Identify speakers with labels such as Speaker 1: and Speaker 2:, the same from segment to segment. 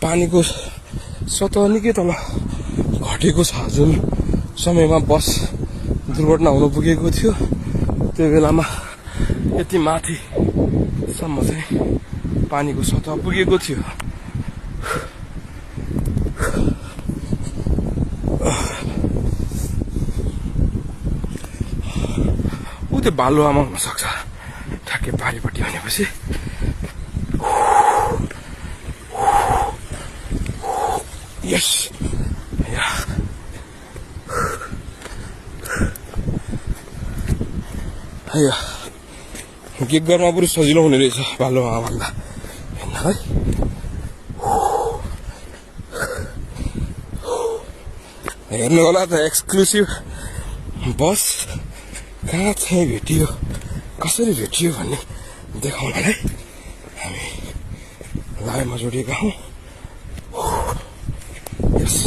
Speaker 1: पानीको सतह निकै तल घटेको छ। जुन समयमा बस दुर्घटना हुन पुगेको थियो त्यो बेलामा यति माथिसम्म चाहिँ पानीको सतह पुगेको थियो। ऊ त्यो बालुवामा हुन सक्छ ठ्याक्कै पारिपट्टि भनेपछि। यस गिग गर्न पुरै सजिलो हुने रहेछ बालुवामा भन्दा होइन है। हेर्नु होला त एक्सक्लुसिभ बस कहाँ चाहिँ भेटियो, कसरी भेटियो भन्ने देखाउनलाई हामी लाइनमा जोडिएका हौँ। यस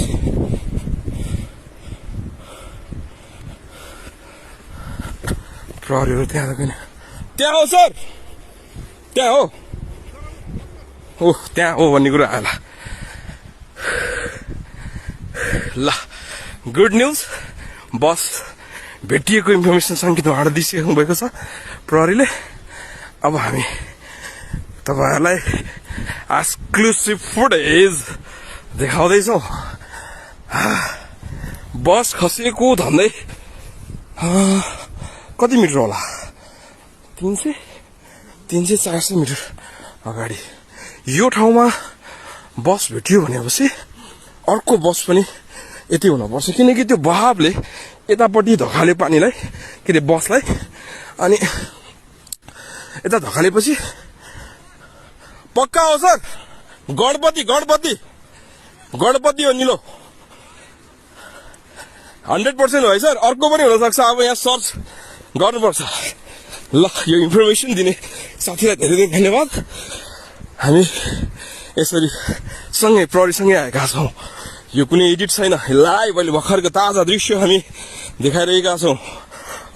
Speaker 1: प्रहरीहरू त्यहाँ पनि त्यहाँ हो सर, त्यहाँ हो, ओह त्यहाँ हो भन्ने कुरो आयो ल। गुड न्युज, बस भेटिएको इन्फर्मेसन सङ्केत उहाँबाट दिइसक्नु भएको छ प्रहरीले। अब हामी तपाईँहरूलाई एक्सक्लुसिभ फुटेज देखाउँदैछौँ। बस खसेको झन्डै कति मिटर होला, 300-400 मिटर अगाडि यो ठाउँमा बस भेटियो भनेपछि अर्को बस पनि यति हुनपर्छ, किनकि त्यो बहावले यतापट्टि धकाल्यो पानीलाई, के अरे बसलाई, अनि यता धकालेपछि पक्का हो सर, गणपति हो निलो 100% हो है सर। अर्को पनि हुनसक्छ, अब यहाँ सर्च गर्नुपर्छ। ल यो इन्फर्मेसन दिने साथीलाई धेरै धेरै धन्यवाद। हामी यसरी सँगै प्रहरीसँगै आएका छौँ। यो कुनै एडिट छैन, लाइभ अहिले भर्खरको ताजा दृश्य हामी देखाइरहेका छौँ।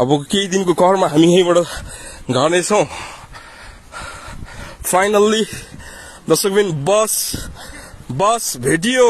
Speaker 1: अब केही दिनको करमा हामी यहीँबाट गर्नेछौँ। फाइनल्ली दर्शकबिन बस भेटियो।